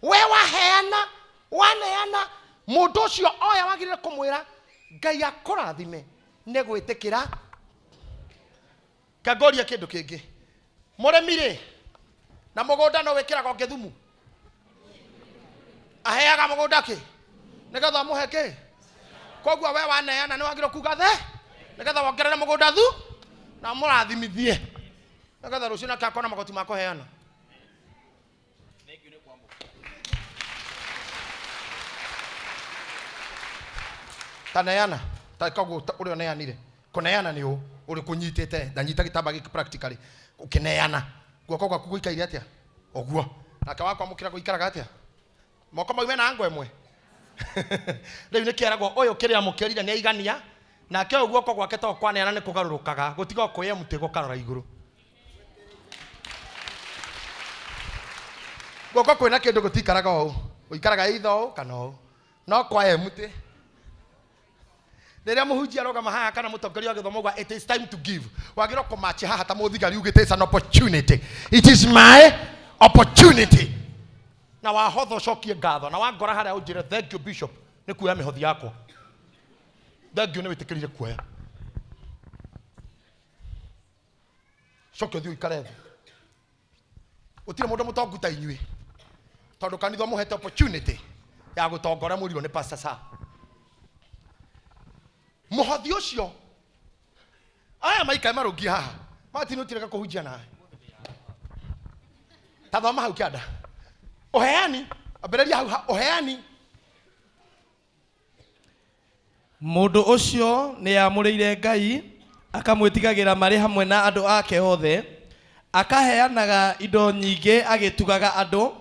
we waheana waneana mũndũ ũcio oya wagĩrĩire kũmwĩra Ngai akũrathime nĩ gwĩtĩkĩra. Kangoria kĩndũ kĩngĩ. Mũrĩmi rĩ na mũgũnda no wĩkĩraga ũngĩ thumu. Aheaga mũgũnda kĩ nĩgetha ũmũhe kĩ. Koguo we waneana nĩ wagĩrĩirwo kuga the nĩgetha wongerere mũgũnda thu na ũmũrathimithie nĩgetha rũciũ nake akona magoti ma kũheana. Ta neana ta koguo ũrĩa ũneanire. Kũneana nĩ ũ ũrĩ kũnyitĩte ndanyita gĩtamba gĩkĩ practically ũkĩneana guoko gwaku gũikaire atĩa ũguo nake wakwamũkĩra gũikaraga atĩa moko mau mena ango ĩmwe. Rĩu nĩ kĩeragwo ũyũ kĩrĩa amũkĩrire nĩ aigania nake ũyũ guoko gwake to kwaneana nĩ kũgarũrũkaga gũtiga kwĩ mũtĩ gũkarora igũrũ. Guoko kwina kindu gutikaraga ũũ. Ũikaraga either ũũ kana ũũ. No kwa empty. Rĩrĩa mũhunjia arũgama haha kana mũtongoria wa gĩthomo auga it is time to give. Wagĩrĩirwo kũmachi haha ta mũthigari ugĩte it's an opportunity. It is my opportunity. Na wahotha ũcokie ngatho na wangora harĩa ũnjĩre thank you bishop nĩ kuoya mĩhothi yakwa. Thank you nĩ wĩtĩkĩrire kuoya. Coke ũthiĩ ũikare thĩ. Gũtirĩ mũndũ mũtongu ta inyuĩ. Tondũ kanitha mũhete opportunity ya gũtonga ũrĩa mwĩrirwo nĩ pastor sa. Mũhothi ũcio aya maikae marũngiĩ haha Martin ũtirega kũhunjia nawe ta thoma hau kĩanda ũheani ambĩrĩria hau ũheani Mũndũ ũcio nĩamũrĩire Ngai akamwĩtigagĩra marĩ hamwe na andũ ake othe, akaheanaga indo nyingĩ agĩtugaga andũ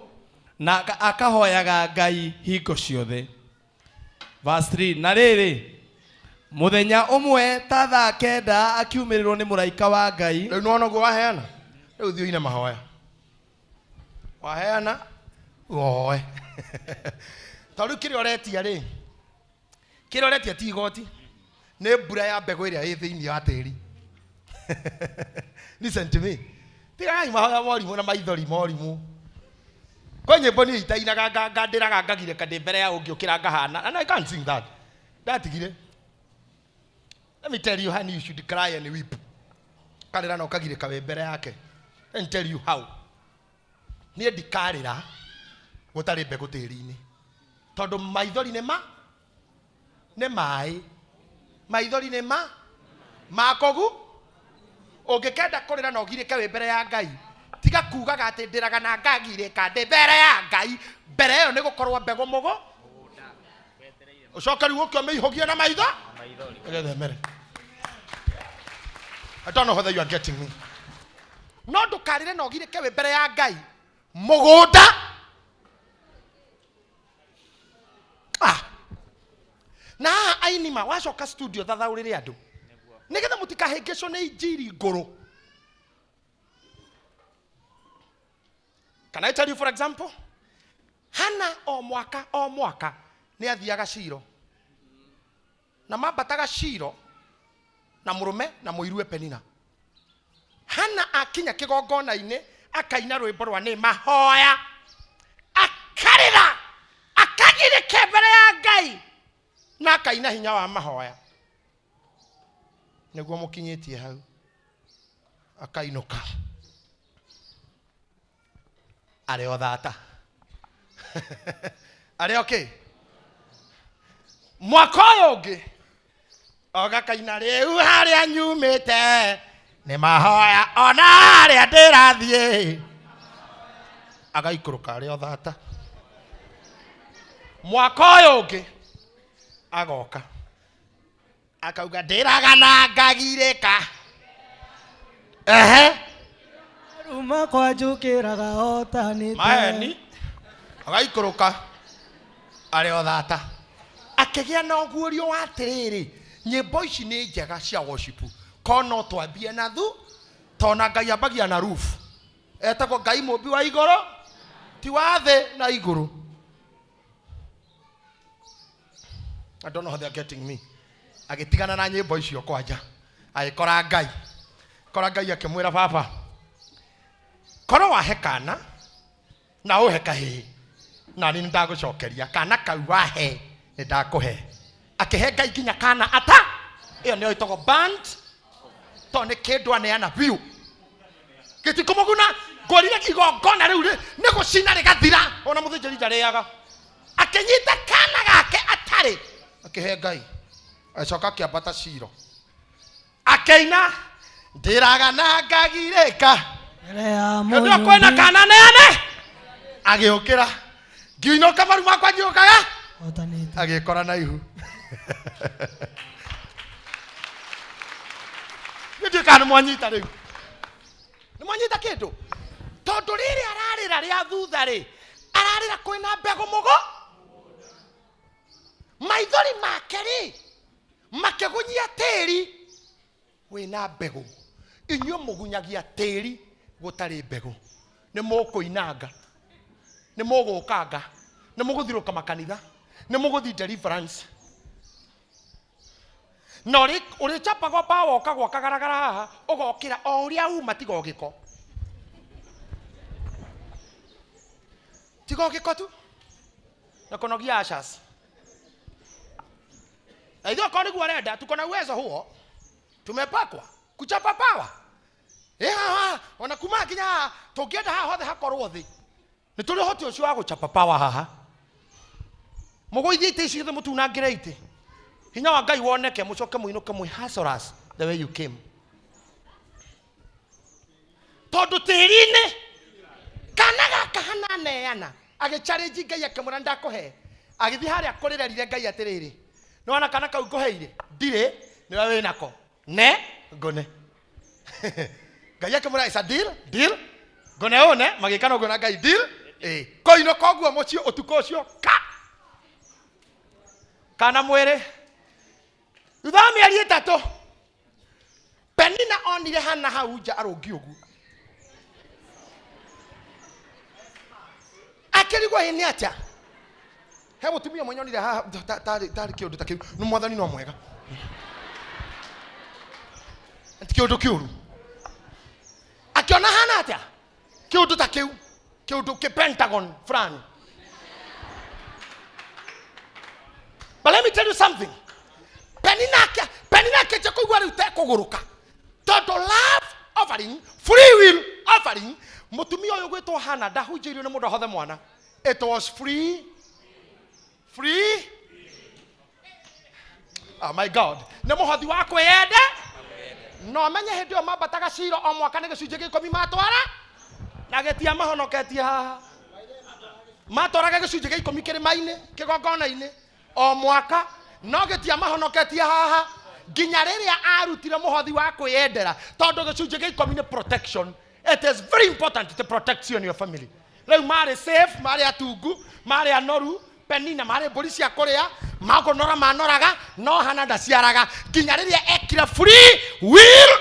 na akahoyaga Ngai hingo ciothe. Verse 3, na rĩrĩ mũthenya ũmwe ta thaa 9 akiumĩrĩrwo nĩ mũraika wa Ngai. Rĩu nĩwona ũguo waheana rĩu thiĩ ũine mahoya waheana woe tondũ rĩu kĩrĩa ũretia rĩ kĩrĩa ũretia ti igoti nĩ mbura ya mbegũ ĩrĩa ĩ thĩinĩ wa tĩri. Listen to me. Tigai mahoya morimũ na maithori morimũ. Kwĩ nyĩmbo niĩ itainaga ngandĩraga ngagirĩka ndĩ mbere ya ũngĩũkĩra ngahana and I can't sing that. Ndatigire. Let me tell you honey you should cry and weep. Karĩra na ũkagirĩka wĩ mbere yake. Let me tell you how. Niĩ ndikarĩra gũtarĩ mbegũ tĩri-inĩ. Tondũ maithori nĩ ma nĩ maĩ. Maithori nĩ ma makogu. Ũngĩkenda kũrĩra na ũgirĩke wĩ mbere ya Ngai tiga kugaga atĩ ndĩraga na ngagirĩka ndĩ mbere ya Ngai. Mbere ĩyo nĩ gũkorwo mbegũ mũgũ ũcoke rĩu ũke ũmĩihũgie na maitho nĩgetha ĩmere. I don't know whether you are getting me. No ndũkarĩre na ũgirĩke wĩ mbere ya Ngai mũgũnda. Na haha ainima wacoka studio thathaũrĩre andũ nĩgetha mũtikahĩngĩcwo nĩ injiri ngũrũ. Can I tell you for example? Hana o mwaka nĩ athiaga Shilo. Na mambataga Shilo na mũrũme na mũirue Penina. Hana akinya kĩgongona-inĩ akaina rwĩmbo rwa nĩ mahoya akarĩra akagirĩke mbere ya Ngai na akaina hinya wa mahoya nĩguo mũkinyĩtie hau akainũka arĩ o thata arĩ okay. Mwaka ũyũ ũngĩ ogakaina rĩu harĩa nyumĩte nĩ mahoya ona harĩa ndĩrathiĩ agaikũrũka arĩ o thata. Mwaka ũyũ ũngĩ agoka akauga ndĩraga na ngagirĩka ehe Ruma kwa njũkĩraga hotanĩte maeni agaikũrũka arĩ o thata akĩgĩa na ũguũrio wa atĩrĩrĩ nyĩmbo ici nĩ njega cia worship ko no twambie na thu tona Ngai ambagia na roof etagwo Ngai mũmbi wa igũrũ ti wa thĩ na igũrũ. I don't know how they are getting me. Agĩtigana na nyĩmbo icio kwanja agĩkora Ngai kora Ngai akĩmwĩra baba korwo wahe kana na ũhe kahĩĩ na niĩ nĩndagũcokeria kana kau wahe nĩndakũhe. Akĩhe Ngai nginya kana ata ĩyo nĩyo ĩtagwo band to nĩ kĩndũ aneana biũ gĩtikũmũguna ngorire igongona rĩu nĩ gũcina rĩgathira ona mũthĩnjĩri ndarĩaga. Akĩnyita kana gake atarĩ akĩhe Ngai agĩcoka akĩambata Shilo akĩina ndĩraga na ngagirĩka mbere ya hĩndĩ ĩyo kwĩna kana neane agĩũkĩra ngiinũka maru makwa ngiũkaga hotanĩte agĩkora na ihu. Nĩ kana nĩ mwanyita rĩu nĩ mwanyita kĩndũ tondũ rĩrĩ ararĩra rĩa thutha rĩ ararĩra kwĩna mbegũ mũgũ maithori make rĩ makĩgunyia tĩri wĩna mbegũ. Inyuĩ mũgunyagia tĩri gũtarĩ mbegũ nĩ mũkũinanga. Nĩ mũgũkanga, nĩ mũgũthirũka makanitha, nĩ mũgũthi deliverance. Na ũrĩchapagwo pawa ũkagwa ũkagaragara haha, ũgokĩra o ũrĩa uma tiga o gĩko. Tiga o gĩko tu. Na kũnogia ushers. Na ithuĩ okorwo nĩguo ũrenda, tuko na uwezo huo. Tumepakwa kuchapa pawa. Ĩ haha, ona kuma nginya haha, tũngĩenda haha hothe hakorwo thĩ. Nĩ tũrĩ ũhoti ũcio wa gũchapa pawa haha. Mũgũithie itĩ ici ciothe mũtunangĩre itĩ. Hinya wa Ngai woneke, mũcoke mũinũke mwĩ hustlers the way you came. Tondũ tĩri-inĩ kana gaka hana neana agĩchallenge Ngai akĩmwĩra ndakũhe. Agĩthiĩ harĩa kũrĩrerire Ngai atĩrĩrĩ, nĩwona kana kau ngũheire ndirĩ, nĩwe wĩnako ne ngũne. Ngai akĩmwĩra it's a deal, deal ngũne ũne, magĩkana ũguo na Ngai deal. Ĩ kũinũka ũguo mũciĩ ũtukũ ũcio ka kana mwĩrĩ. Thutha wa mĩeri ĩtatũ Penina onire Hana hau nja arũngiĩ ũguo, akĩrigwo ĩ nĩ atĩa. He mũtumia ũmwe nyonire haha tarĩ kĩũndũ ta kĩu, nĩ mwathani no mwega, ti kĩũndũ kĩũru. Akĩona Hana atĩa kĩũndũ ta kĩu, kĩũndũ kĩ pentagon fulani. But let me tell you something. Penina akĩanjia kũigua rĩu tekũgũrũka, tondũ love offering, free will offering, mũtumia ũyũ gwĩtwo Hana ndahunjĩirio nĩ mũndũ ahothe mwana. It was free, free. Oh my God, nĩ mũhothi wa kwĩyenda. No menye hĩndĩ ĩyo mambataga Shilo o mwaka nĩ gĩcunjĩ gĩa ikũmi matwara, na gĩtia mahonoketie haha. Matwaraga gĩcunjĩ gĩa ikũmi kĩrĩma-inĩ, kĩgongona-inĩ o mwaka, no gĩtia mahonoketie haha nginya rĩrĩa arutire mũhothi wa kwĩyendera, tondũ gĩcunjĩ gĩa ikũmi nĩ protection. It is very important to protect you and your family. Rĩu marĩ safe, marĩ atungu, marĩ anoru, Penina marĩ mbũri cia kũrĩa, makũnora manoraga, no Hana ndaciaraga nginya rĩrĩa ekire free will.